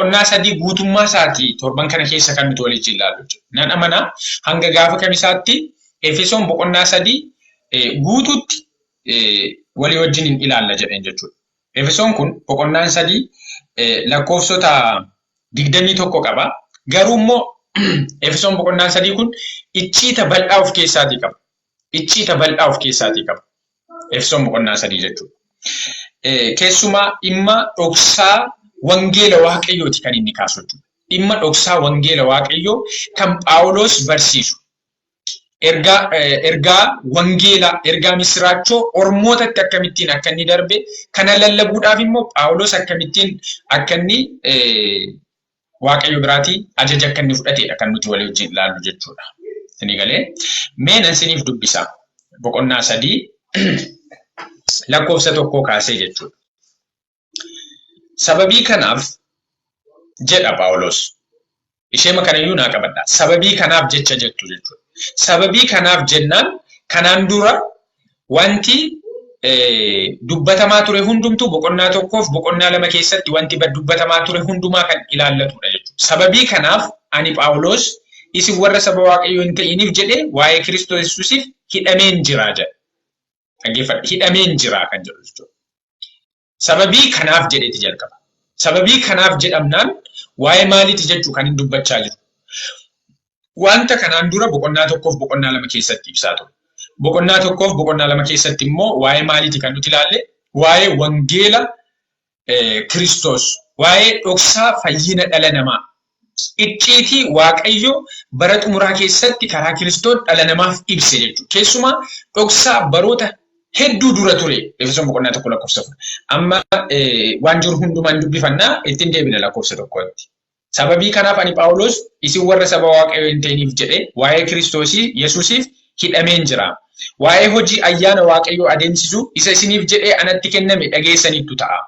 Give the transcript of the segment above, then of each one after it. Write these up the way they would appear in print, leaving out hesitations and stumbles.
Boqonnaa 3 guutummaa isaatii torban kana keessa kan nuti waliin ilaallu jechuudha. Nan amana hanga gaafa kamisaatti Efesoon boqonnaa 3 guutuutti walii wajjin hin ilaalla jedheen jechuudha. Efesoon kun boqonnaan 3 lakkoofsota 21 qaba. Garuu immoo Efesoon boqonnaan 3 kun icciita bal'aa of keessaatii qaba. Icciita bal'aa of keessaatii qaba. Efesoon boqonnaa 3 jechuudha. Keessumaa dhimma dhoksaa wangeela Waaqayyooti kan inni kaasu jechuudha. Dhimma dhoksaa wangeela Waaqayyoo kan Phaawulos barsiisu. Ergaa ergaa wangeelaa, ergaa misiraachoo ormootatti akkamittiin akka inni darbe kana lallabuudhaaf immoo Phaawulos akkamittiin akka inni Waaqayyo biraatii ajaja akka inni fudhateedha kan nuti walii wajjin ilaallu jechuudha. Isinii galee mee nan isiniif dubbisa boqonnaa 3 lakkoofsa 1 kaasee jechuudha. Sababii kanaaf jedha Phaawulos. Isheema kanayyuu naa qabadha. Sababii kanaaf jecha jettu jechuudha. Sababii kanaaf jennaan kanaan dura wanti dubbatamaa ture hundumtuu boqonnaa 1f boqonnaa 2 keessatti wanti dubbatamaa ture hundumaa kan ilaallatudha jechuudha. Sababii kanaaf ani Phaawulos isin warra saba Waaqayyoo hin ta'iniif jedhee waa'ee Kiristoos Yesuusiif hidhameen jira jedha. Dhaggeeffadhu hidhameen jira kan jedhu jechuudha. Sababii kanaaf jedheeti jalqaba. Sababii kanaaf jedhamnaan waa'ee maaliiti jechuu kan hin dubbachaa jiru. Wanta kanaan dura boqonnaa 1f boqonnaa 2 keessatti ibsaa ture. Boqonnaa 1f boqonnaa 2 keessatti immoo waa'ee maaliiti kan nuti ilaalle? Waa'ee wangeela Kiristoos, waa'ee dhoksaa fayyina dhala namaa, icciitii Waaqayyo bara xumuraa keessatti karaa Kiristoos dhala namaaf ibse jechuudha. Keessumaa dhoksaa baroota hedduu dura ture. Efesoon boqonnaa 1 lakkoofsa 4. Amma waan jiru hundumaan dubbifannaa ittiin deebina lakkoofsa 1tti. Sababii kanaaf ani Phaawulos isin warra saba Waaqayyoo hin ta'iniif jedhee waa'ee Kiristoosii Yesuusiif hidhameen jira. Waa'ee hojii ayyaana Waaqayyoo adeemsisuu isa isiniif jedhee anatti kenname dhageessaniittu ta'a.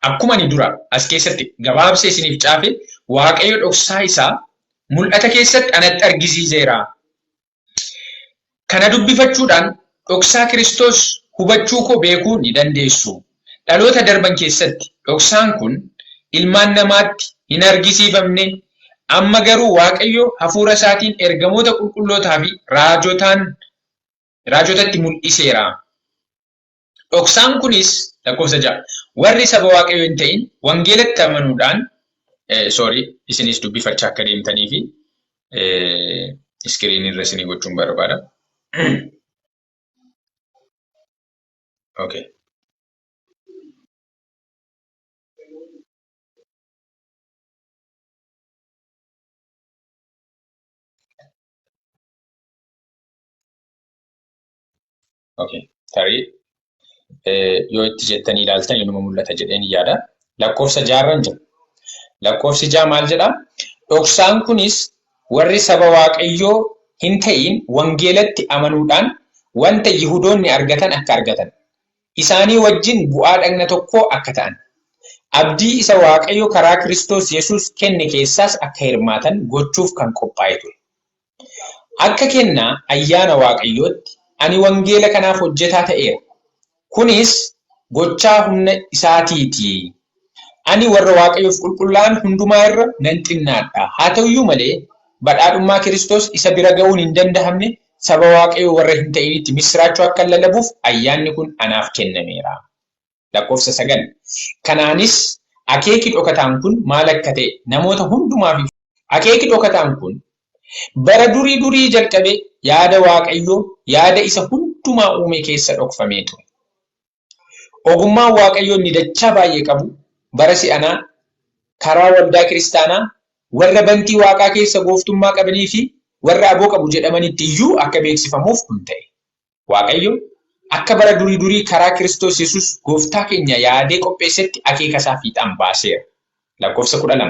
Akkuma ani dura as keessatti gabaabsee isiniif caafe Waaqayyo dhoksaa isaa mul'ata keessatti anatti argisiiseera. Kana dubbifachuudhaan dhoksaa Kiristoos hubachuu koo beekuu ni dandeessu. Dhaloota darban keessatti dhoksaan kun ilmaan namaatti hin argisiifamne, amma garuu Waaqayyo hafuura isaatiin ergamoota qulqullootaa fi raajotaan raajotatti mul'iseera. Dhoksaan kunis, lakkoofsa 6, warri saba Waaqayyoo hin ta'in wangeelatti amanuudhaan, sorry, isinis dubbifachaa akka deemtanii fi iskiriinii irra isinii gochuun barbaada. Okay. Okay. Tarii yoo itti jettanii ilaaltan inuma mul'ata jedheen yaada. Lakkoofsa jaarran jira. Lakkoofsi 6 maal jedha? Dhoksaan kunis warri saba Waaqayyoo hin ta'iin wangeelatti amanuudhaan wanta Yihudoonni argatan akka argatan. Isaanii wajjin bu'aa dhagna tokkoo akka ta'an. Abdii isa Waaqayyo karaa Kiristoos Yesuus kenne keessaas akka hirmaatan gochuuf kan qophaa'e ture. Akka kennaa ayyaana Waaqayyootti ani wangeela kanaaf hojjetaa ta'eera. Kunis gochaa humna isaatii ti. Ani warra Waaqayyoof qulqullaa'an hundumaa irra nan xinnaadha. Haa ta'u iyyuu malee, badhaadhummaa Kiristoos isa bira ga'uun hin dandahamne saba Waaqayyoo warra hin ta'initti missiraachoo akkan lallabuuf ayyaanni kun anaaf kennameera. Lakkoofsa 9. Kanaanis akeeki dhokataan kun maal akka ta'e namoota hundumaaf ibsa. Akeeki dhokataan kun bara durii durii jalqabee yaada Waaqayyoo, yaada isa hundumaa uume keessa dhokfamee ture. Ogummaan Waaqayyoo inni dachaa baay'ee qabu bara si'anaa karaa waldaa kiristaanaa warra bantii waaqaa keessa gooftummaa qabanii fi warra aboo qabu jedhamanitti iyyuu akka beeksifamuuf kun ta'e. Waaqayyo akka bara durii durii karaa Kiristoos Yesuus gooftaa keenya yaadee qopheessetti akeeka isaa fiixaan baaseera. Lakkoofsa 12.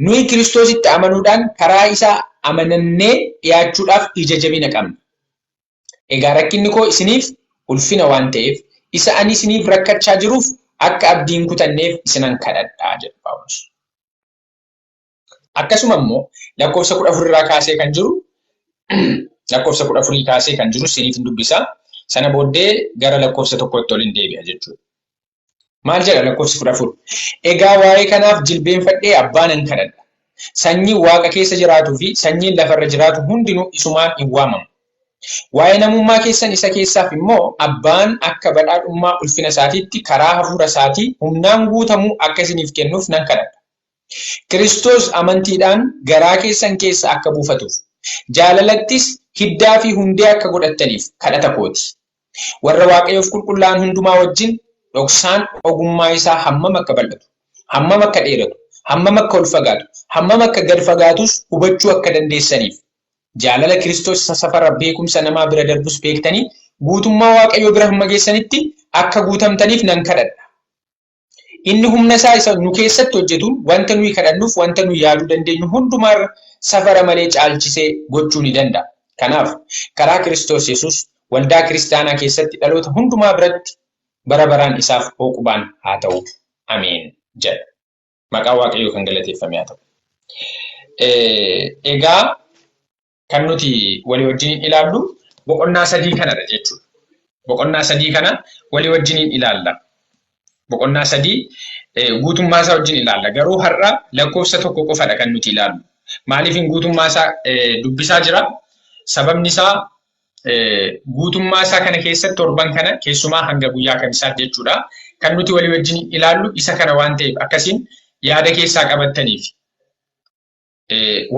Nuyi Kiristoositti amanuudhaan karaa isaa amanannee dhiyaachuudhaaf ija jabina qabna. Egaa rakkinni koo isiniif ulfina waan ta'eef, isa ani isiniif rakkachaa jiruuf akka abdii hin kutanneef isinan kadhadha jedha Phaawulos. Akkasuma immoo lakkoofsa 14 irraa kaasee kan jiru lakkoofsa 14 kaasee kan jiru isiniif hin dubbisa. Sana booddee gara lakkoofsa 1tti ol hin deebi'a jechuudha. Maal jedha lakkoofsi 14? Egaa waa'ee kanaaf jilbeenfadhee abbaa nan kadhadha. Sanyiin waaqa keessa jiraatuu fi sanyiin lafarra jiraatu hundinuu isumaan in waamamu. Waa'ee namummaa keessan isa keessaaf immoo abbaan akka badhaadhummaa ulfina isaatiitti karaa hafuura isaatii humnaan guutamuu akka isiniif kennuuf nan kadhadha. Kiristoos amantiidhaan garaa keessan keessa akka buufatuuf, jaalalattis hiddaa fi hundee akka godhattaniif kadhata kooti. Warra Waaqayyoof qulqullaa'an hundumaa wajjin dhoksaan ogummaa isaa hammam akka bal'atu, hammam akka dheeratu, hammam akka ol fagaatu, hammam akka gad fagaatus hubachuu akka dandeessaniif, jaalala Kiristoos isa safara beekumsa namaa bira darbus beektanii guutummaa Waaqayyoo bira hamma geessanitti akka guutamtaniif nan kadhadha. Inni humna isaa isa nu keessatti hojjetuun wanta nuyi kadhannuuf wanta nuyi yaaduu dandeenyu hundumaarra safara malee caalchisee gochuu ni danda'a. Kanaaf, karaa Kiristoos Yesuus waldaa kiristaanaa keessatti dhaloota hundumaa biratti bara baraan isaaf hooqubaan haa ta'u. Ameen jedha. Maqaan Waaqayyoo kan galateeffame haa ta'u. Egaa kan nuti walii wajjiniin ilaallu boqonnaa 3 kanadha jechuudha. Boqonnaa 3 kana walii wajjiniin ilaalla. Boqonnaa 3 guutummaa isaa wajjin ilaalla. Garuu har'a lakkoofsa 1 qofadha kan nuti ilaallu. Maaliifin guutummaa isaa dubbisaa jira? Sababni isaa guutummaa isaa kana keessatti torban kana keessumaa hanga guyyaa kamisaatti jechuudha. Kan nuti walii wajjin ilaallu isa kana waan ta'eef akkasiin yaada keessaa qabattaniif.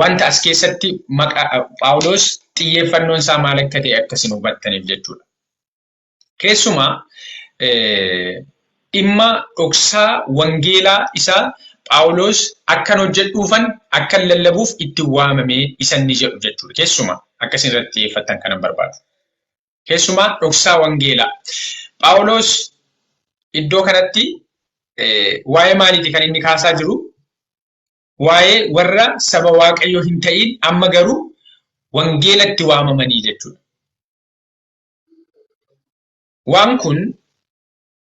Wanta as keessatti maqaa Phaawulos xiyyeeffannoon isaa maal akka ta'e akka isin hubattaniif jechuudha. Keessumaa dhimma dhoksaa wangeelaa isaa Phaawulos akkan hojjedhuufan akkan lallabuuf itti waamamee isa inni jedhu jechuudha. Keessumaa akka isin irratti xiyyeeffattan kanan barbaadu. Keessumaa dhoksaa wangeelaa. Phaawulos iddoo kanatti waa'ee maaliiti kan inni kaasaa jiru? Waa'ee warra saba Waaqayyoo hin ta'iin amma garuu wangeelatti waamamanii jechuudha. Waan kun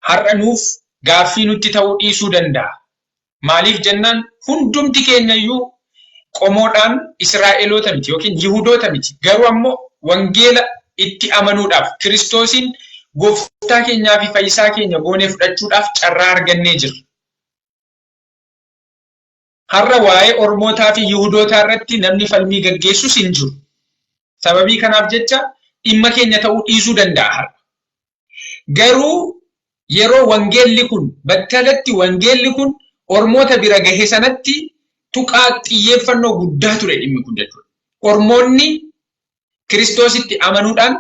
har'a nuuf gaaffii nutti ta'uu dhiisuu danda'a. Maaliif jennaan hundumti keenya iyyuu qomoodhaan Israa'eloota miti yookiin Yihudoota miti. Garuu ammoo wangeela itti amanuudhaaf Kiristoosiin gooftaa keenyaa fi fayyisaa keenya goonee fudhachuudhaaf carraa argannee jirra. Har'a waa'ee Ormootaa fi Yihudootaa irratti namni falmii gaggeessus hin jiru. Sababii kanaaf jecha dhimma keenya ta'uu dhiisuu danda'a har'a. Garuu yeroo wangeelli kun battalatti wangeelli kun Ormoota bira gahe sanatti tuqaa xiyyeeffannoo guddaa ture dhimmi kun jechuudha. Ormoonni Kiristoositti amanuudhaan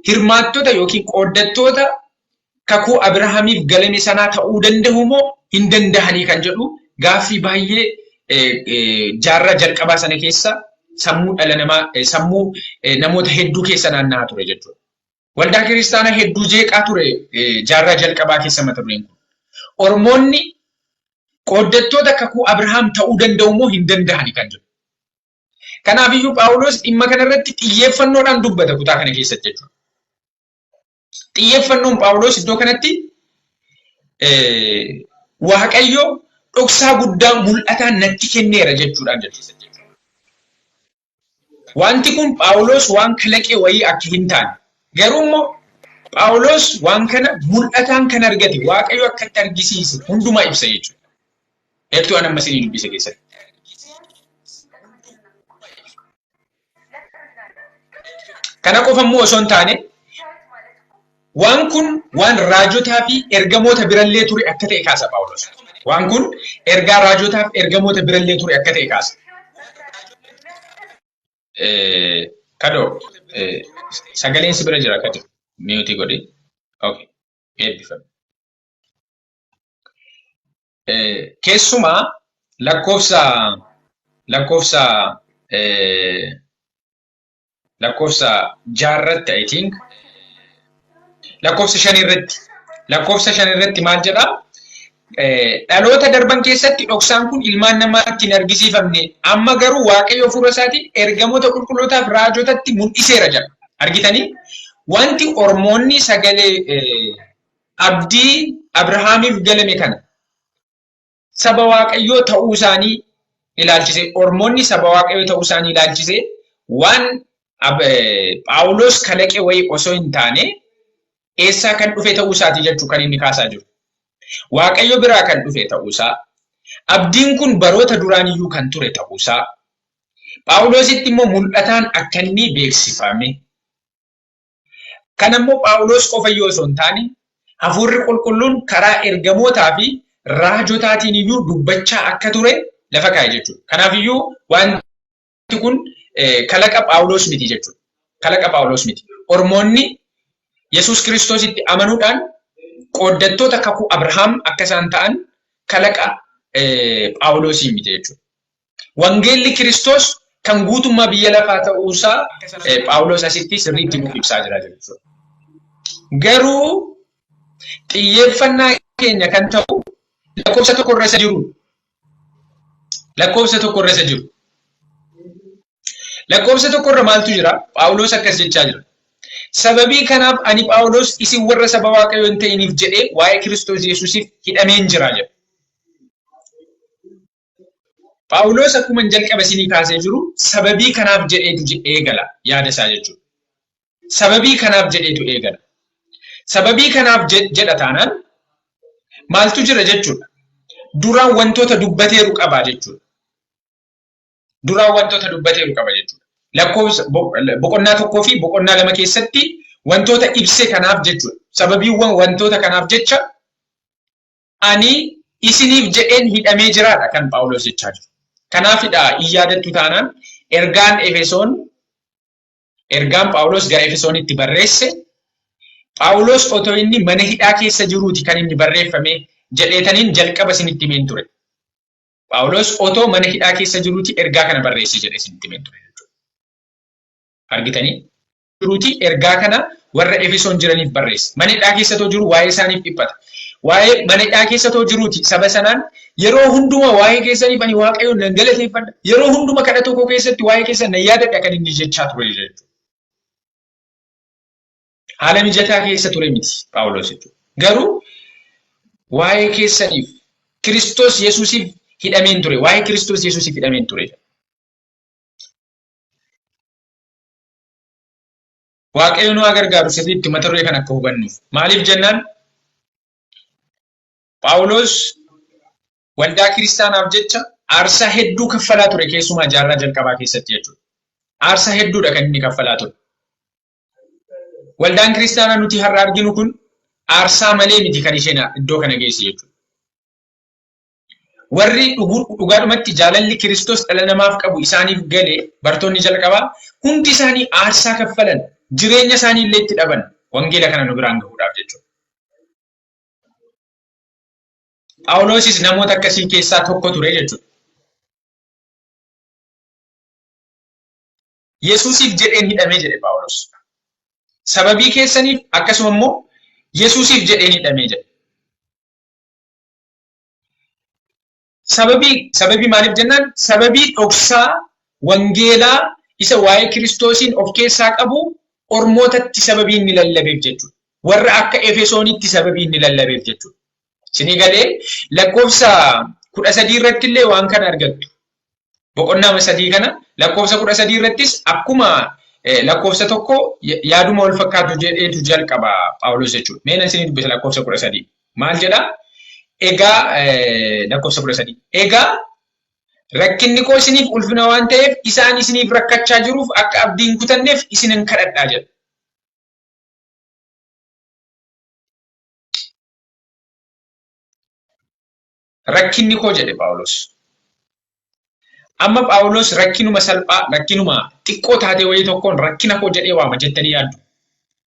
hirmaattota yookiin qooddattoota kakuu Abrahaamiif galame sanaa ta'uu danda'u moo hin dandahanii kan jedhu gaaffii baay'ee jaarraa jalqabaa sana keessa sammuu dhala namaa sammuu namoota hedduu keessa naanna'aa ture jechuudha. Waldaa kiristaanaa hedduu jeeqaa ture jaarraa jalqabaa keessa mata dureen kun. Ormoonni qooddattoota kakuu Abrahaam ta'uu danda'u moo hin dandahani kan jedhu. Kanaafiyyuu Phaawulos dhimma kanarratti xiyyeeffannoodhaan dubbata kutaa kana keessatti jechuudha. Xiyyeeffannoon Phaawulos iddoo kanatti Waaqayyo dhoksaa guddaa mul'ataa natti kenneera jechuudhaan jechuudha. Wanti kun Phaawulos waan kalaqe wayii akka hin taane garuu immoo Phaawulos waan kana mul'ataan kan argate Waaqayyo akka itti argisiise hundumaa ibsa jechuudha. Heertuu an amma isinii dubbise keessatti. Kana qofa immoo osoo hin taane waan kun waan raajotaa fi ergamoota birallee ture akka ta'e kaasa Phaawulos. Waan kun ergaa raajotaa fi ergamoota birallee ture akka ta'e kaasa. Kadoo sagaleen si bira jira Kadir. Miyuutii godhi. Okay. Eebbifame. Keessumaa lakkoofsa lakkoofsa lakkoofsa jaarratti I think lakkoofsa 5 irratti lakkoofsa 5 irratti maal jedhaa? Dhaloota darban keessatti dhoksaan kun ilmaan namaatti hin argisiifamne, amma garuu Waaqayyo hafuura isaatiin ergamoota qulqullootaaf raajotatti mul'iseera jedha. Argitanii, wanti Ormoonni sagalee abdii Abrahaamiif galame kana saba Waaqayyoo ta'uu isaanii ilaalchise, Ormoonni saba Waaqayyoo ta'uu isaanii ilaalchise, waan Phaawulos kalaqe wayii osoo hin taane eessaa kan dhufe ta'uu isaati jechuu kan inni kaasaa jiru. Waaqayyo biraa kan dhufe ta'uusaa, abdiin kun baroota duraaniyyuu kan ture ta'uusaa, Phaawulositti immoo mul'ataan akka inni beeksifame. Kana immoo Phaawulos qofa iyyuu osoo hin taane, Hafuurri Qulqulluun karaa ergamootaa fi raajotaatiin iyyuu dubbachaa akka ture lafa kaa'e jechuudha. Kanaaf iyyuu wanti kun kalaqa Phaawulos miti jechuudha. Kalaqa Phaawulos miti. Ormoonni Yesuus Kiristoositti amanuudhaan qooddattoota kakuu Abrahaam akka isaan ta'an kalaqa Phaawulosii miti jechuudha. Wangeelli Kiristoos kan guutummaa biyya lafaa ta'uusaa Phaawulos asitti sirriitti nuuf ibsaa jira jechuudha. Garuu xiyyeeffannaa keenya kan ta'u lakkoofsa tokko irra isa jiru. Lakkoofsa tokko irra isa jiru. Lakkoofsa tokko irra maaltu jira? Phaawulos akkas jechaa jira. Sababii kanaaf ani Phaawulos isin warra saba Waaqayyoo hin ta'iniif jedhee waa'ee Kiristoos Yesuusiif hidhameen jira jedha. Phaawulos akkuma jalqaba isinii kaasee jiru sababii kanaaf jedheetu eegala yaada isaa jechuudha. Sababii kanaaf jedheetu eegala. Sababii kanaaf jedha taanaan maaltu jira jechuudha. Duraan wantoota dubbateeru qaba jechuudha. Duraan wantoota dubbateeru qaba jechuudha. Lakkoofsa boqonnaa tokkoo fi boqonnaa lama keessatti wantoota ibse kanaaf jechuudha. Sababiiwwan wantoota kanaaf jecha ani isiniif jedheen hidhamee jiraadha kan Phaawulos jechaa jiru. Kanaafidha in yaadattu taanaan ergaan Efesoon ergaan Phaawulos gara Efesoonitti barreesse Phaawulos otoo inni mana hidhaa keessa jiruuti kan inni barreeffame jedheetaniin jalqaba isinitti himeen ture. Phaawulos otoo mana hidhaa keessa jiruuti ergaa kana barreesse jedhee isinitti himeen ture jechuudha. Argitanii? Jiruuti ergaa kana warra Efesoon jiraniif barreesse. Mana hidhaa keessa otoo jiru waa'ee isaaniif dhiphata. Waa'ee mana hidhaa keessa otoo jiruuti saba sanaan yeroo hunduma waa'ee keessaniif ani Waaqayyoon nan galateeffadha. Yeroo hunduma kadhata koo keessatti waa'ee keessan nan yaadadha kan inni jechaa ture jechuudha. Haala mijataa keessa ture miti Phaawulos jechuudha. Garuu waa'ee keessaniif Kiristoos Yesuusiif hidhameen ture. Waa'ee Kiristoos Yesuusiif hidhameen ture. Waaqayyo nu haa gargaaru sirriitti mata duree kana akka hubannuuf. Maaliif jennaan Phaawulos waldaa kiristaanaaf jecha aarsaa hedduu kaffalaa ture keessumaa jaarraa jalqabaa keessatti jechuudha. Aarsaa hedduudha kan inni kaffalaa ture. Waldaan kiristaanaa nuti har'a arginu kun aarsaa malee miti kan isheen iddoo kana geesse jechuudha. Warri dhugaadhumatti jaalalli Kiristoos dhala namaaf qabu isaaniif gale bartoonni jalqabaa hundi isaanii aarsaa kaffalan jireenya isaanii illee itti dhaban wangeela kana nu biraan gahuudhaaf jechuudha. Phaawulosis namoota akkasii keessaa tokko ture jechuudha. Yesuusiif jedheen hidhamee jedhe Phaawulos. Sababii keessaniif akkasuma immoo Yesuusiif jedheen hidhamee jedhe. Sababii sababii maaliif jennaan sababii dhoksaa wangeelaa isa waa'ee Kiristoosiin of keessaa qabu ormootatti sababii inni lallabeef jechuudha. Warra akka Efesoonitti sababii inni lallabeef jechuudha. Isinii galee lakkoofsa 13 irratti illee waan kana argattu. Boqonnaa sadii kana lakkoofsa 13 irrattis akkuma lakkoofsa tokko yaaduma wal fakkaatu jedheetu jalqaba Phaawulos jechuudha. Mee nan isinii dubbisa lakkoofsa 13. Maal jedha? Egaa lakkoofsa 13. Egaa rakkinni koo isiniif ulfina waan ta'eef isaan isiniif rakkachaa jiruuf akka abdii hin kutanneef isinan kadhadhaa jedha. Rakkinni koo jedhe Phaawulos. Amma Phaawulos rakkinuma salphaa, rakkinuma xiqqoo taatee wayii tokkoon rakkina koo jedhee waama jettanii yaaddu.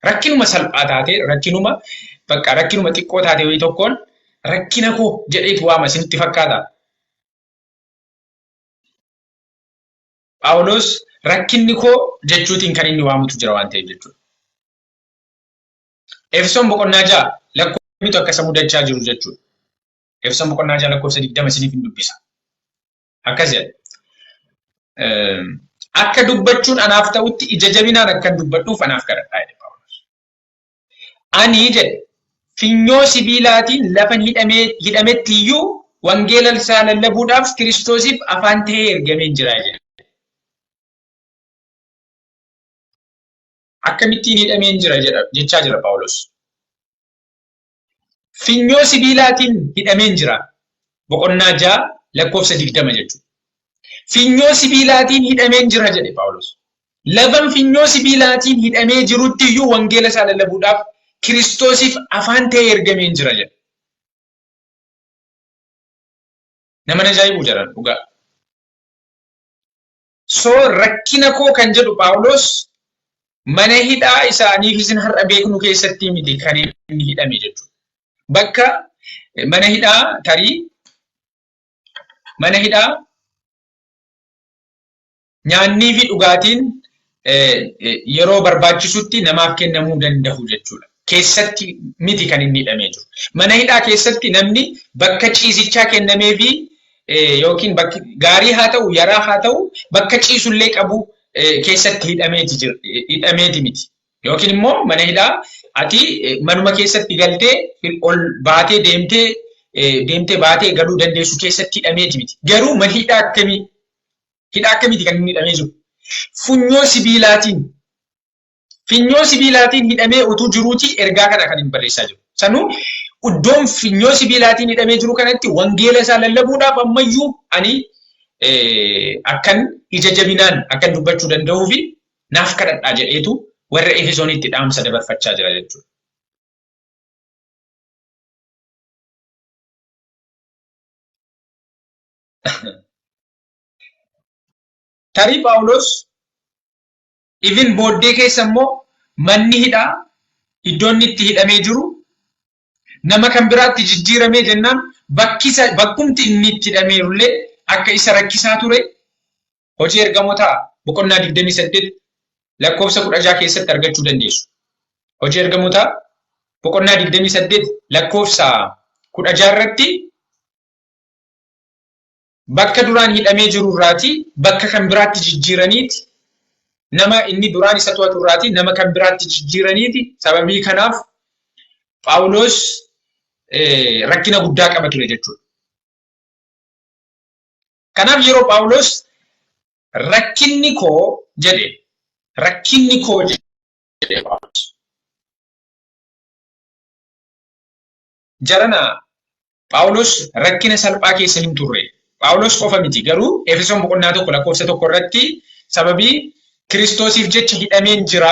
Rakkinuma salphaa taatee, rakkinuma bakka rakkinuma xiqqoo taatee wayii tokkoon rakkina koo jedheetu waama isinitti fakkaata. Phaawulos rakkinni koo jechuutiin kan inni waamutu jira waan ta'eef jechuudha. Efesoon boqonnaa 6 lakkoofsa akka isa mudachaa jiru jechuudha. Efesoon boqonnaa 6 lakkoofsa 20 isiniif hin dubbisa. Akkas jedha. Akka dubbachuun anaaf ta'utti ija jabinaan akkan dubbadhuuf anaaf kadhadhaa jedhe Phaawulos. Ani jedhe funyoo sibiilaatiin lafan hidhametti iyyuu wangeela isaa lallabuudhaaf Kiristoosiif afaan ta'ee ergameen jira jedhe. Akkamittiin hidhameen jira jedha jechaa jira Phaawulos. Finyoo sibiilaatiin hidhameen jira. Boqonnaa 6 lakkoofsa 20 jechuudha. Finyoo sibiilaatiin hidhameen jira jedhe Phaawulos. Lafan finyoo sibiilaatiin hidhamee jirutti iyyuu wangeela isaa lallabuudhaaf Kiristoosiif afaan ta'ee ergameen jira jedhe. Nama ajaa'ibu jedhan dhugaa. So rakkina koo kan jedhu Phaawulos mana hidhaa isaaniif isin har'a beeknu keessatti miti kan inni hidhame jechuudha. Bakka mana hidhaa tarii mana hidhaa nyaannii fi dhugaatiin yeroo barbaachisutti namaaf kennamuu danda'u jechuudha. Keessatti miti kan inni hidhamee jiru. Mana hidhaa keessatti namni bakka ciisichaa kennamee fi yookiin bakki gaarii haa ta'u yaraa haa ta'u bakka ciisullee qabu keessatti hidhameeti jira hidhameeti miti. Yookiin immoo mana hidhaa ati manuma keessatti galtee ol baatee deemtee deemtee baatee galuu dandeessu keessatti hidhameeti miti. Garuu mana hidhaa akkamii hidhaa akkamiiti kan inni hidhamee jiru? Funyoo sibiilaatiin Finyoo sibiilaatiin hidhamee utuu jiruuti ergaa kana kan inni barreessaa jiru. Sanuu iddoon finyoo sibiilaatiin hidhamee jiru kanatti wangeela isaa lallabuudhaaf ammayyuu ani akkan ija jabinaan akkan dubbachuu danda'uu fi naaf kadhadhaa jedheetu warra Efesoonitti dhaamsa dabarfachaa jira jechuudha. Tarii Phaawulos Even booddee keessa immoo manni hidhaa iddoo inni itti hidhamee jiru nama kan biraatti jijjiiramee jennaan bakki isa bakkumti inni itti hidhameerullee akka isa rakkisaa ture hojii ergamootaa boqonnaa 28 lakkoofsa 16 keessatti argachuu dandeessu. Hojii ergamootaa boqonnaa 28 lakkoofsa 16 irratti Bakka duraan hidhamee jiru irraatii bakka kan biraatti jijjiiraniiti nama inni duraan isa to'atu irraatii nama kan biraatti jijjiiraniiti sababii kanaaf Phaawulos rakkina guddaa qaba ture jechuudha. Kanaaf yeroo Phaawulos rakkinni koo jedhe rakkinni koo jedhe Phaawulos. Jarana Phaawulos rakkina salphaa keessa hin turre. Phaawulos qofa miti garuu Efesoon boqonnaa 1 lakkoofsa 1 irratti sababii Kiristoosiif jecha hidhameen jira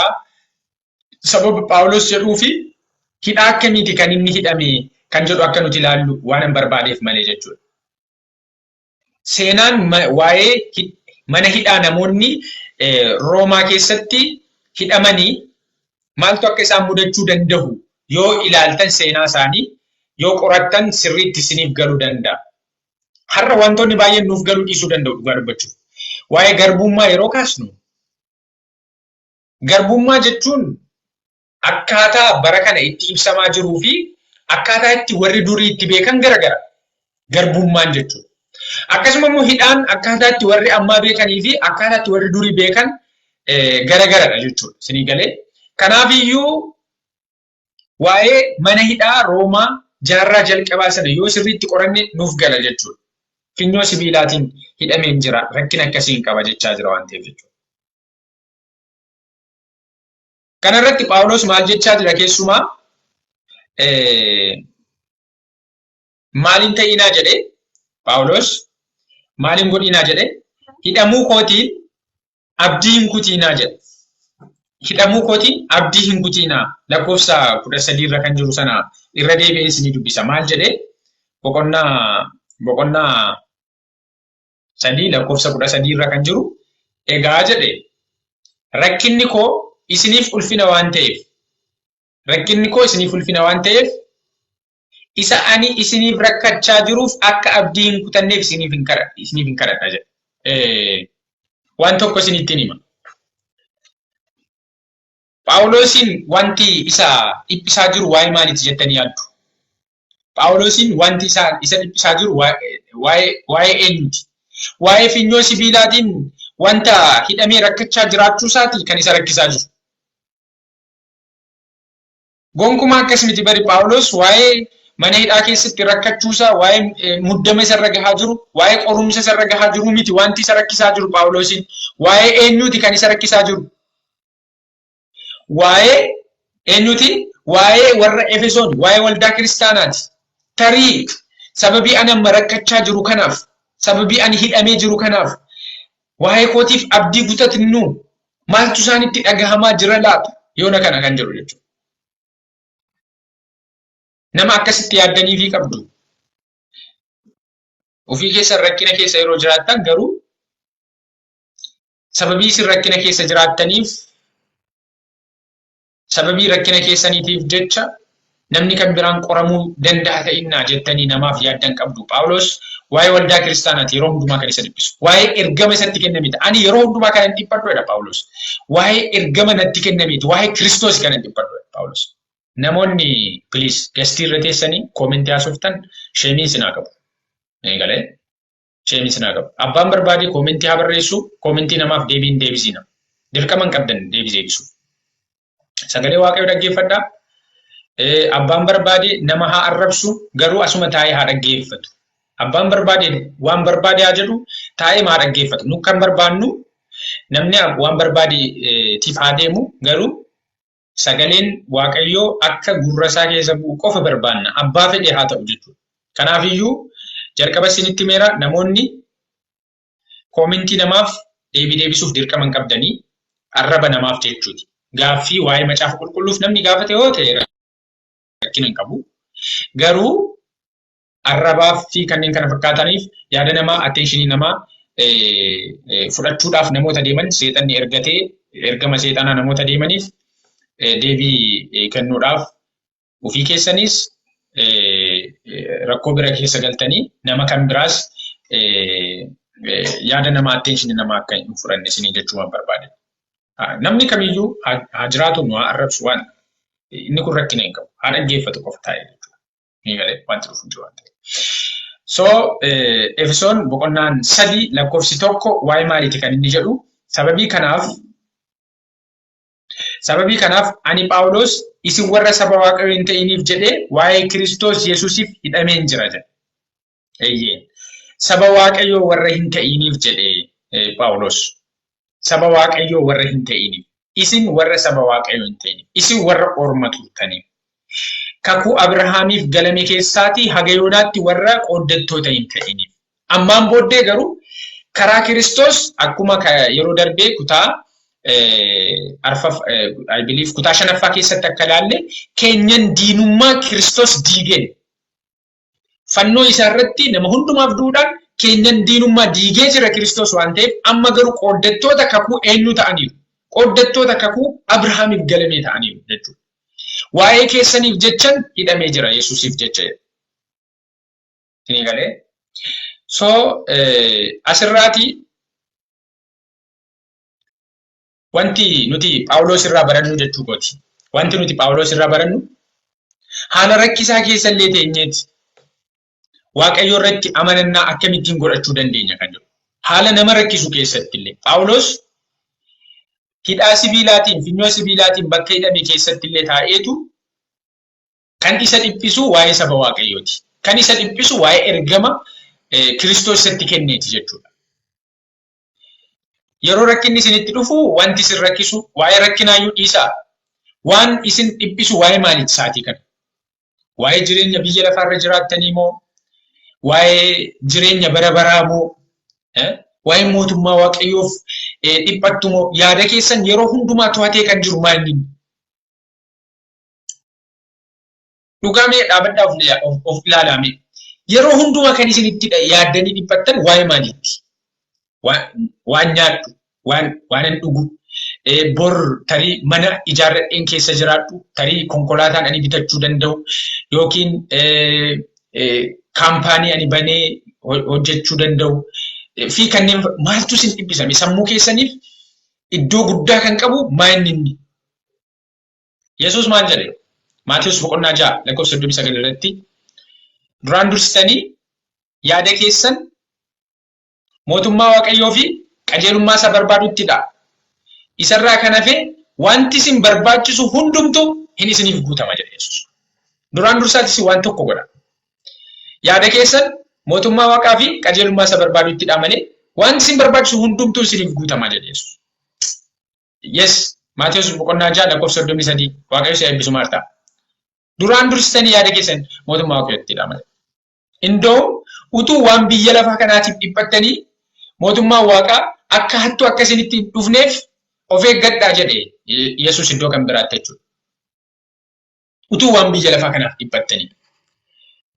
sababa Phaawulos jedhuu fi hidhaa akkamiiti kan inni hidhame kan jedhu akka nuti ilaallu waan hin barbaadeef malee jechuudha. Seenaan waa'ee mana hidhaa namoonni Roomaa keessatti hidhamanii maaltu akka isaan mudachuu danda'u yoo ilaaltan seenaa isaanii yoo qorattan sirriitti isiniif galuu danda'a. Har'a wantoonni baay'een nuuf galuu dhiisuu danda'u dhugaa dubbachuuf. Waa'ee garbummaa yeroo kaasnu garbummaa jechuun akkaataa bara kana itti ibsamaa jiruu fi akkaataa itti warri durii itti beekan garagara. Garbummaan jechuudha. Akkasuma immoo hidhaan akkaataa itti warri ammaa beekanii fi akkaataa itti warri durii beekan garagaradha jechuudha. Isinii galee. Kanaafiyyuu waa'ee mana hidhaa Roomaa jaarraa jalqabaa sana yoo sirriitti qoranne nuuf gala jechuudha. Finyoo sibiilaatiin hidhameen jira rakkina akkasii hin qaba jechaa jira waan ta'eef jechuudha. Kana irratti Phaawulos maal jechaa jira keessumaa maaliin ta'inaa jedhee Phaawulos maaliin godhinaa jedhee hidhamuu kootiin abdii hin kutiinaa jedhe. Hidhamuu kootiin abdii hin kutiinaa lakkoofsa 13 irra kan jiru sana irra deebi'ee isinii dubbisa. Maal jedhee boqonnaa boqonnaa 3 lakkoofsa 13 irra kan jiru egaa jedhe rakkinni koo isiniif ulfina waan ta'eef rakkinni koo isiniif ulfina waan ta'eef isa ani isiniif rakkachaa jiruuf akka abdii hin kutanneef isiniif hin kadhadha isiniif hin kadhadha jedhe. Waan tokko isinittiin hima. Phaawulosiin wanti isa dhiphisaa jiru waa'ee maaliiti jettanii yaaddu? Phaawulosiin wanti isa isa dhiphisaa jiru waa'ee eenyuti? Waa'ee finyoo sibiilaatiin wanta hidhamee rakkachaa jiraachuu isaati kan isa rakkisaa jiru. Gonkumaa akkas miti bari Phaawulos waa'ee mana hidhaa keessatti rakkachuusaa, waa'ee muddama isarra gahaa jiru, waa'ee qorumsa isarra gahaa jiru miti wanti isa rakkisaa jiru Phaawulosiin. Waa'ee eenyuti kan isa rakkisaa jiru? Waa'ee eenyuti? Waa'ee warra Efesoon, waa'ee waldaa kiristaanaati. Tarii sababii ani amma rakkachaa jiru kanaaf, sababii ani hidhamee jiru kanaaf, waa'ee kootiif abdii kutatnu, maaltu isaanitti dhagahamaa jira laata yoona kana kan jedhu jechuudha. Nama akkasitti yaaddaniifii qabdu. Ofii keessan rakkina keessa yeroo jiraattan garuu sababii isin rakkina keessa jiraattaniif, sababii rakkina keessaniitiif jecha namni kan biraan qoramuu danda'a ta'innaa jettanii namaaf yaaddan qabdu. Phaawulos waa'ee waldaa kiristaanaati yeroo hundumaa kan isa dhiphisu. Waa'ee ergama isatti kennamiti. Ani yeroo hundumaa kan hin dhiphadhu jedha Phaawulos. Waa'ee ergama natti kennamiti. Waa'ee Kiristoos kan hin dhiphadhu jedha Phaawulos. Namoonni, please, guestii irra teessanii commentii haasoftan shameiin sinaa qabu. Eegalee shameiin sinaa qabu. Abbaan barbaade commentii haa barreessu, commentii namaaf deebiin deebisiina. Dirqama hin qabdan deebii deebisu. Sagalee Waaqayyoo dhaggeeffadhaa. Abbaan barbaade nama haa arrabsu, garuu asuma taa'ee haa dhaggeeffatu. Abbaan barbaade waan barbaade haa jedhu, taa'ee haa dhaggeeffatu. Nu kan barbaannu namni waan barbaadeetiif haa deemu, garuu sagaleen Waaqayyoo akka gurra isaa keessa bu'u qofa barbaanna. Abbaa fedhe haa ta'u jechuudha. Kanaafiyyuu jalqaba isinitti meera, namoonni commentii namaaf deebii deebisuuf dirqama hin qabdanii, arraba namaaf jechuuti. Gaaffii waa'ee Macaafa Qulqulluuf namni gaafate yoo ta'e rakkina hin qabu. Garuu arrabaaf fi kanneen kana fakkaataniif yaada namaa, attentionii namaa fudhachuudhaaf namoota deeman, seexanni ergatee ergama seexanaa namoota deemaniif deebii kennuudhaaf ofii keessanis rakkoo bira keessa galtanii nama kan biraas yaada namaa, attentionii namaa akka hin fudhanne isinii jechuu waan barbaade. Namni kamiyyuu haa jiraatu, nu haa arrabsu, waan inni kun rakkina hin qabu. Haa dhaggeeffatu qofa taa'ee jechuudha. Ni galee wanti dhufu jiru waan ta'eef. So Efesoon boqonnaan 3 lakkoofsi 1 waa'ee maaliiti kan inni jedhu? Sababii kanaaf ani Phaawulos isin warra saba Waaqayyoo hin ta'iniif jedhee waa'ee Kiristoos Yesuusiif hidhameen jira jedha. Eeyyee. Saba Waaqayyoo warra hin ta'iniif jedhee Phaawulos. Saba Waaqayyoo warra hin ta'iniif. Isin warra saba Waaqayyoo hin ta'iniif. Isin warra orma turtaniif. Kakuu Abrahaamiif galame keessaatii haga yoonaatti warra qooddattoota hin ta'iniif. Ammaan booddee garuu karaa Kiristoos akkuma yeroo darbee kutaa arfaf, I believe kutaa shanaffaa keessatti akka ilaalle, keenyan diinummaa Kiristoos diigeen, fannoo isaa irratti nama hundumaaf duudhaan keenyan diinummaa diigee jira Kiristoos waan ta'eef, amma garuu qooddattoota kakuu eenyu ta'aniiru? Qooddattoota kakuu Abrahaamiif galamee ta'aniiru jechuudha. Waa'ee keessaniif jechan hidhamee jira Yesuusiif jecha jedha. Isinii galee? So asirraati wanti nuti Phaawulos irraa barannu jechuu kooti. Wanti nuti Phaawulos irraa barannu, haala rakkisaa keessa illee teenyeeti Waaqayyo irratti amanannaa akkamittiin godhachuu dandeenya kan jedhu. Haala nama rakkisu keessatti illee Phaawulos hidhaa sibiilaatiin, funyoo sibiilaatiin bakka hidhame keessatti illee taa'eetu kan isa dhiphisu waa'ee saba Waaqayyooti. Kan isa dhiphisu waa'ee ergama Kiristoos isatti kenneeti jechuudha. Yeroo rakkinni isinitti dhufu wanti isin rakkisu, waa'ee rakkinaayyuu dhiisaa. Waan isin dhiphisu waa'ee maaliiti sa'aatii kana? Waa'ee jireenya biyya lafaarra jiraattanii moo? Waa'ee jireenya bara baraa moo? Waa'ee mootummaa Waaqayyoof dhiphattu moo? Yaada keessan yeroo hundumaa to'atee kan jiru maal inni? Dhugamee dhaabadhaa of ilaalaa. Yeroo hundumaa kan isin itti yaaddanii dhiphattan waa'ee maaliiti? Waan nyaadhu, waan hin dhugu, bor tarii mana ijaarradheen keessa jiraadhu, tarii konkolaataan ani bitachuu danda'u, yookiin company ani banee hojjechuu danda'u fi kanneen, maaltu isin dhiphisame? Sammuu keessaniif iddoo guddaa kan qabu maa inni inni? Yesuus maal jedhe? Maatiyus boqonnaa 6 lakkoofsa 39 irratti, duraan dursitanii yaada keessan mootummaa Waaqayyoo fi qajeelummaa isaa barbaaduttidha. Isarraa kan hafe wanti isin barbaachisu hundumtuu hin isiniif guutama jedhe Yesuus. Duraan dursaati isin waan tokko godha. Yaada keessan mootummaa Waaqaa fi qajeelummaa isaa barbaaduttidha malee wanti isin barbaachisu hundumtuu isiniif guutama jedhe Yesuus. Yes, Maatiyus boqonnaa 6 lakkoofsa 33. Waaqayyo si eebbisu, Maartaa. Duraan dursitanii yaada keessan mootummaa Waaqayyootti hidhaa malee. Indoo utuu waan biyya lafaa kanaatiif dhiphattanii mootummaan Waaqaa akka hattuu akka isinitti hin dhufneef of eeggadhaa jedhe Yesuus iddoo kan biraatti jechuudha. Utuu waan biyya lafaa kanaaf dhiphattanii.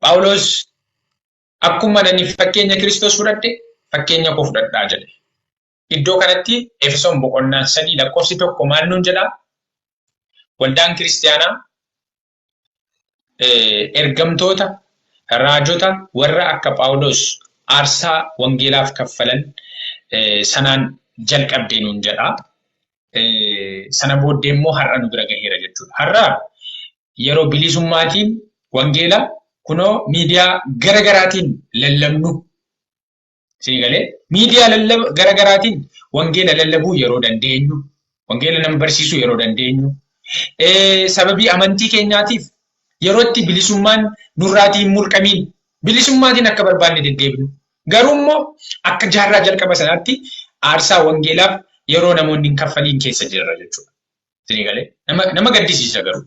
Phaawulos akkuma ani fakkeenya Kiristoos fudhadhe fakkeenya koo fudhadhaa jedhe. Iddoo kanatti Efesoon boqonnaan 3 lakkoofsi 1 maal nuun jedhaa? Waldaan kiristiyaanaa ergamtoota, raajota warra akka Phaawulos aarsaa wangeelaaf kaffalan sanaan jalqabde nuun jedha. Sana booddee immoo har'a nu bira gaheera jechuudha. Har'a yeroo bilisummaatiin wangeela kunoo miidiyaa gara garaatiin lallabnu. Isin galee miidiyaa lallaba gara garaatiin wangeela lallabuu yeroo dandeenyu, wangeela nama barsiisuu yeroo dandeenyu, sababii amantii keenyaatiif yeroo itti bilisummaan nurraatii hin mulqamiin bilisummaatiin akka barbaanne deddeebinu. Garuu immoo akka jaarraa jalqaba sanaatti aarsaa wangeelaaf yeroo namoonni hin kaffaliin keessa jirra jechuudha. Isin galee nama gaddisiisa garuu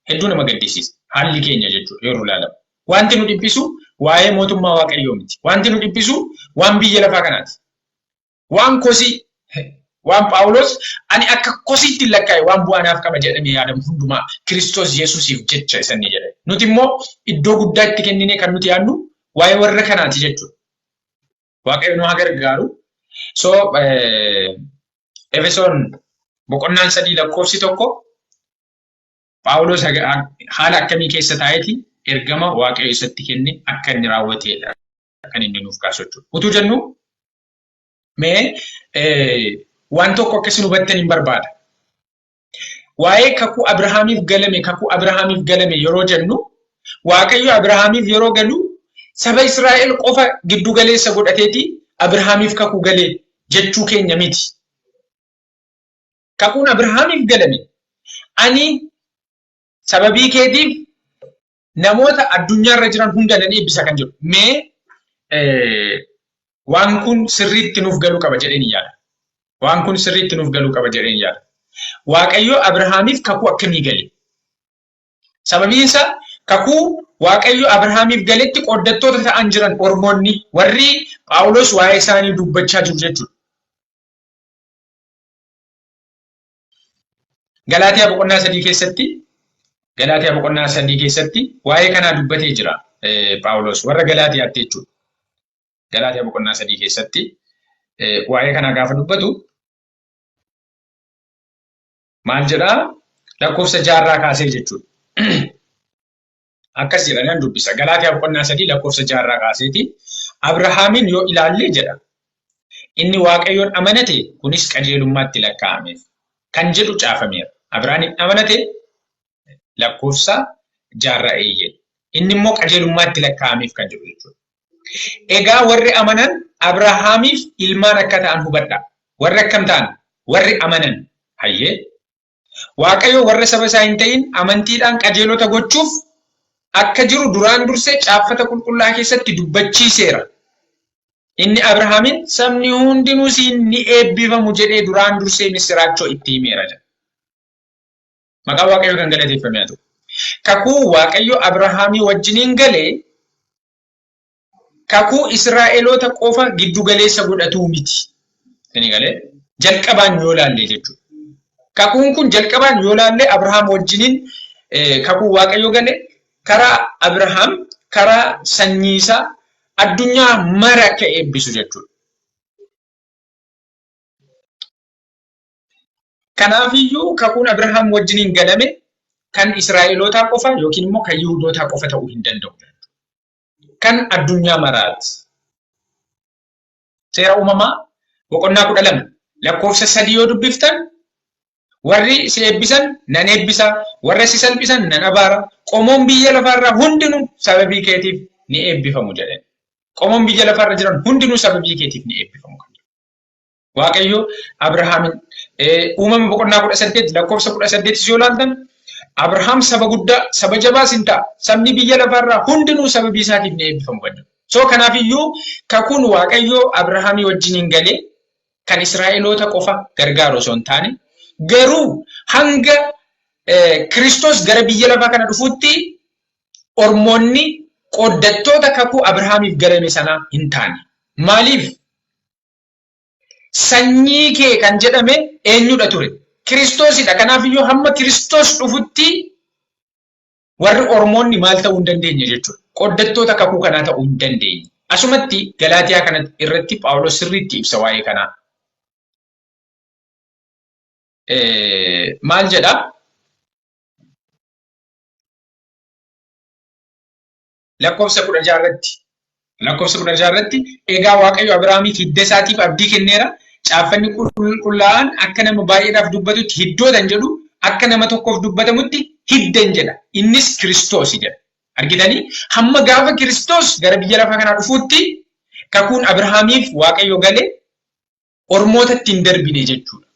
hedduu nama gaddisiisa haalli keenya jechuudha yeroo ilaalamu. Wanti nu dhiphisu waa'ee mootummaa Waaqayyoo miti. Wanti nu dhiphisu waan biyya lafaa kanaati. Waan kosii, waan Phaawulos ani akka kosiitti hin lakkaa'e waan bu'aa naaf qaba jedhamee yaadamu hundumaa Kiristoos Yesuusiif jecha isa inni jedhe. Nuti immoo iddoo guddaa itti kenninee kan nuti yaadnu waa'ee warra kanaati jechuudha. Waaqayyo nu haa gargaaru. So Efesoon boqonnaan 3 lakkoofsi 1 Phaawulos haala akkamii keessa taa'eeti ergama Waaqayyo isatti kenne akka inni raawwateedha kan inni nuuf kaasu jechuudha. Utuu jennu mee waan tokko akka isin hubattan hin barbaada. Waa'ee kakuu Abrahaamiif galame kakuu Abrahaamiif galame yeroo jennu Waaqayyo Abrahaamiif yeroo galu saba Israa'el qofa giddu galeessa godhateeti Abrahaamiif kakuu gale jechuu keenya miti. Kakuun Abrahaamiif galame ani sababii keetiif namoota addunyaarra jiran hunda nan eebbisa kan jedhu. Mee waan kun sirriitti nuuf galuu qaba jedheen yaada. Waan kun sirriitti nuuf galuu qaba jedheen yaada. Waaqayyo Abrahaamiif kakuu akkamii gale? Sababiin isaa kakuu Waaqayyo Abrahaamiif galetti qooddattoota ta'an jiran ormoonni warri Phaawulos waa'ee isaanii dubbachaa jiru jechuudha. Galaatiyaa boqonnaa 3 keessatti Galaatiyaa boqonnaa 3 keessatti waa'ee kanaa dubbatee jira Phaawulos warra Galaatiyaatti jechuudha. Galaatiyaa boqonnaa 3 keessatti waa'ee kanaa gaafa dubbatu maal jedhaa lakkoofsa jaarraa kaasee jechuudha. Akkas jedha nan dubbisa. Galaatiyaa boqonnaa 3 lakkoofsa jaarraa kaaseeti. Abrahaamiin yoo ilaalle jedha. Inni Waaqayyoon amanate kunis qajeelummaatti lakkaa'ameef kan jedhu caafameera. Abrahaamiin amanate lakkoofsa jaarraa eeyyee. Inni immoo qajeelummaatti lakkaa'ameef kan jedhu jechuudha. Egaa warri amanan Abrahaamiif ilmaan akka ta'an hubadhaa. Warri akkam ta'an? Warri amanan. Hayyee. Waaqayyo warra saba isaa hin ta'in amantiidhaan qajeelota gochuuf akka jiru duraan dursee caaffata qulqullaa'aa keessatti dubbachiiseera. Inni Abrahaamiin sabni hundinuu siin ni eebbifamu jedhee duraan dursee missiraachoo itti himeera jedha. Maqaan Waaqayyoo kan galateeffame haa ta'u. Kakuu Waaqayyo Abrahaamii wajjiniin gale kakuu Israa'eloota qofa giddu galeessa godhatuu miti. Isinii galee? Jalqabaan yoo laalle jechuudha. Kakuun kun jalqabaan yoo laalle Abrahaam wajjiniin kakuu Waaqayyo gale karaa Abrahaam karaa sanyii isaa addunyaa mara akka eebbisu jechuudha. Kanaafiyyuu kakuun Abrahaam wajjiniin galame kan Israa'elootaa qofa yookiin immoo kan Yihudootaa qofa ta'uu hin danda'u. Kan addunyaa maraati. Seera uumamaa boqonnaa 12 lakkoofsa 3 yoo dubbiftan warri si eebbisan nan eebbisa, warra si salphisan nan abaara, qomoon biyya lafaarraa hundinuu sababii keetiif ni eebbifamu jedheen. Qomoon biyya lafaarra jiran hundinuu sababii keetiif ni eebbifamu kan jedhu. Waaqayyo Abrahaamin uumama boqonnaa 18 lakkoofsa 18 yoo ilaaltan Abrahaam saba guddaa saba jabaas hin ta'a. Sabni biyya lafaarraa hundinuu sababii isaatiif ni eebbifamu kan jedhu. So kanaafiyyuu kakuun Waaqayyo Abrahaamii wajjiniin galee kan Israa'eloota qofa gargaaru osoo hin taane garuu hanga Kiristoos gara biyya lafaa kana dhufutti Ormoonni qooddattoota kakuu Abrahaamiif galame sanaa hin taane. Maaliif? Sanyii kee kan jedhame eenyudha ture? Kiristoosidha. Kanaafiyyuu hamma Kiristoos dhufutti warri Ormoonni maal ta'uu hin dandeenye jechuudha. Qooddattoota kakuu kanaa ta'uu hin dandeenye. Asumatti Galaatiyaa kana irratti Phaawulos sirriitti ibsa waa'ee kanaa. Maal jedhaa? Lakkoofsa 16 irratti lakkoofsa 16 irratti, egaa Waaqayyo Abrahaamiif hidda isaatiif abdii kenneera. Caaffanni qulqullaa'aan akka nama baay'eedhaaf dubbatutti hiddoota hin jedhu, akka nama tokkoof dubbatamutti hidda hin jedha. Innis Kiristoosi jedha. Argitanii, hamma gaafa Kiristoos gara biyya lafaa kanaa dhufuutti kakuun Abrahaamiif Waaqayyo gale ormootatti hin darbine jechuudha.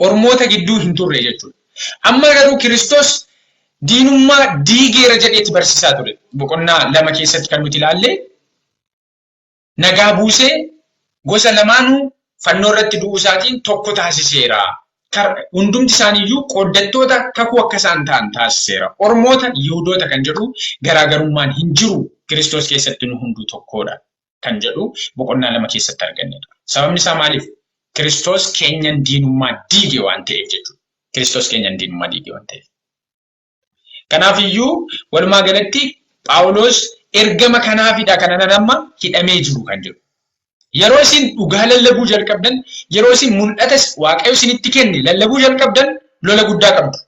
Ormoota gidduu hin turre jechuudha. Amma garuu Kiristoos diinummaa diigeera jedheeti barsiisaa ture. Boqonnaa 2 keessatti kan nuti ilaalle, nagaa buusee gosa lamaanuu fannoo irratti du'uu isaatiin tokko taasiseera. Hundumti isaaniiyyuu qooddattoota kakuu akka isaan ta'an taasiseera. Ormoota, Yihudoota kan jedhu garaagarummaan hin jiru. Kiristoos keessatti nu hunduu tokkodha kan jedhu boqonnaa 2 keessatti arganne ture. Sababni isaa maaliif? Kiristoos keenyan diinummaa diige waan ta'eef jechuudha. Kiristoos keenyan diinummaa diige waan ta'eef. Kanaaf iyyuu walumaa galatti Phaawulos ergama kanaafidha kanan amma hidhamee jiru kan jedhu. Yeroo isin dhugaa lallabuu jalqabdan, yeroo isin mul'ata Waaqayyo isinitti kenne lallabuu jalqabdan, lola guddaa qabdu.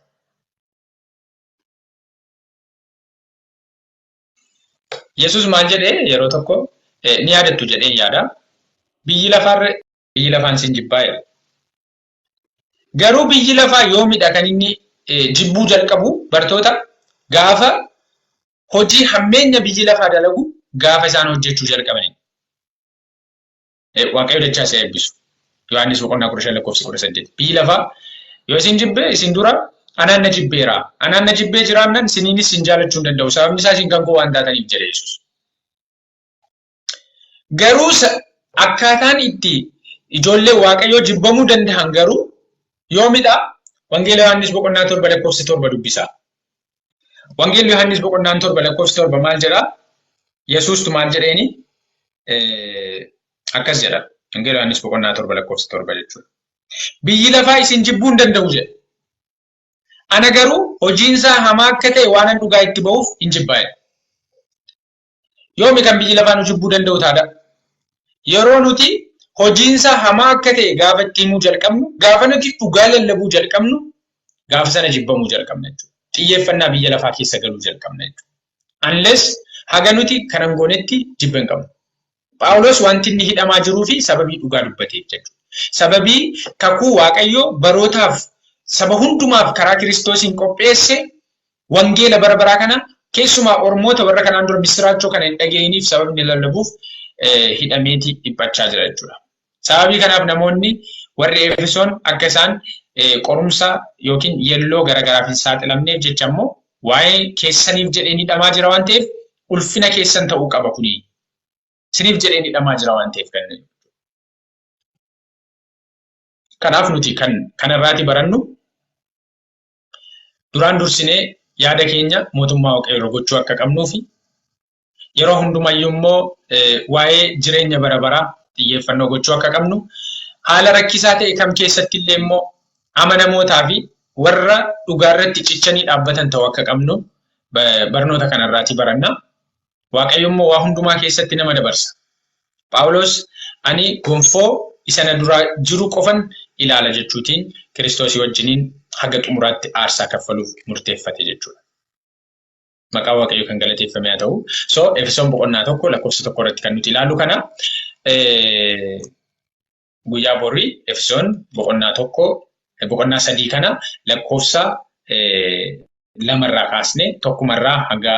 Yesuus maal jedhee yeroo tokko ni yaadattu jedheen yaada. Biyyi lafaarra biyyi lafaan isin jibbaa jedhe. Garuu biyyi lafaa yoomidha kan inni jibbuu jalqabu bartoota? Gaafa hojii hammeenya biyyi lafaa dalagu gaafa isaan hojjechuu jalqabanidha. Waaqayyo dachaa isa eebbisu. Yohaannis boqonnaa 15 lakkoofsa 18. Biyyi lafaa yoo isin jibbe, isin dura anaan na jibbeera. Anaan na jibbee jiraannan isiniinis isin jaalachuu hin danda'u. Sababni isaa isin kan koo waan taataniif jedhe Yesuus. Garuu akkaataan itti ijoollee Waaqayyoo jibbamuu danda'an garuu yoomidha? Wangeela Yohaannis boqonnaa 7 lakkoofsa 7 dubbisaa. Wangeelli Yohaannis boqonnaan 7 lakkoofsa 7 maal jedhaa? Yesuustu maal jedheeni? Akkas jedha. Wangeela Yohaannis boqonnaa 7 lakkoofsa 7 jechuudha. Biyyi lafaa isin jibbuu hin danda'u jedhe. Ana garuu hojiin isaa hamaa akka ta'e waanan dhugaa itti ba'uuf hin jibbaa jedhe. Yoomi kan biyyi lafaa nu jibbuu danda'u taada? Yeroo nuti hojiinsaa hamaa akka ta'e gaafa itti himuu jalqabnu, gaafa nuti dhugaa lallabuu jalqabnu, gaafa sana jibbamuu jalqabna jechuudha. Xiyyeeffannaa biyya lafaa keessa galuu jalqabna jechuudha. Unless haga nuti kana hin goonetti jibba hin qabnu. Phaawulos wanti inni hidhamaa jiruu fi sababii dhugaa dubbateef jechuudha. Sababii kakuu Waaqayyo barootaaf saba hundumaaf karaa Kiristoosiin qopheesse, wangeela bara baraa kana, keessumaa ormoota warra kanaan dura missiraachoo kana hin dhaga'iniif sababni lallabuuf hidhameeti dhiphachaa jira jechuudha. Sababii kanaaf namoonni warri Efesoon akka isaan qorumsa yookiin yelloo garaagaraaf hin saaxilamneef jecha immoo waa'ee keessaniif jedheen hidhamaa jira waan ta'eef ulfina keessan ta'uu qaba kuni. Isiniif jedheen hidhamaa jira waan ta'eef kan. Kanaaf nuti kan kanarraati barannu, duraan dursinee yaada keenya mootummaa Waaqayyoo gochuu akka qabnuu fi yeroo hundumayyuu immoo waa'ee jireenya bara baraa xiyyeeffannoo gochuu akka qabnu, haala rakkisaa ta'e kam keessatti illee immoo amanamootaa fi warra dhugaa irratti cichanii dhaabbatan ta'uu akka qabnu barnoota kanarraati baranna. Waaqayyo immoo waa hundumaa keessatti nama dabarsa. Phaawulos ani gonfoo isa na dura jiru qofan ilaala jechuutiin Kiristoosii wajjiniin haga xumuraatti aarsaa kaffaluuf murteeffate jechuudha. Maqaa Waaqayyoo kan galateeffame haa ta'u. So Efesoon boqonnaa 1 lakkoofsa 1 irratti kan nuti ilaallu kana, guyyaa borii Efesoon boqonnaa 1, boqonnaa 3 kana lakkoofsa 2rraa kaasnee tokkumarraa haga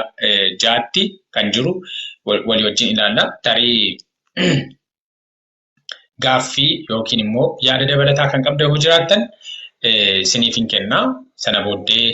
ja'atti kan jiru walii wajjin ilaalla. Tarii gaaffii yookiin immoo yaada dabalataa kan qabdan yoo jiraattan isiniif hin kenna. Sana booddee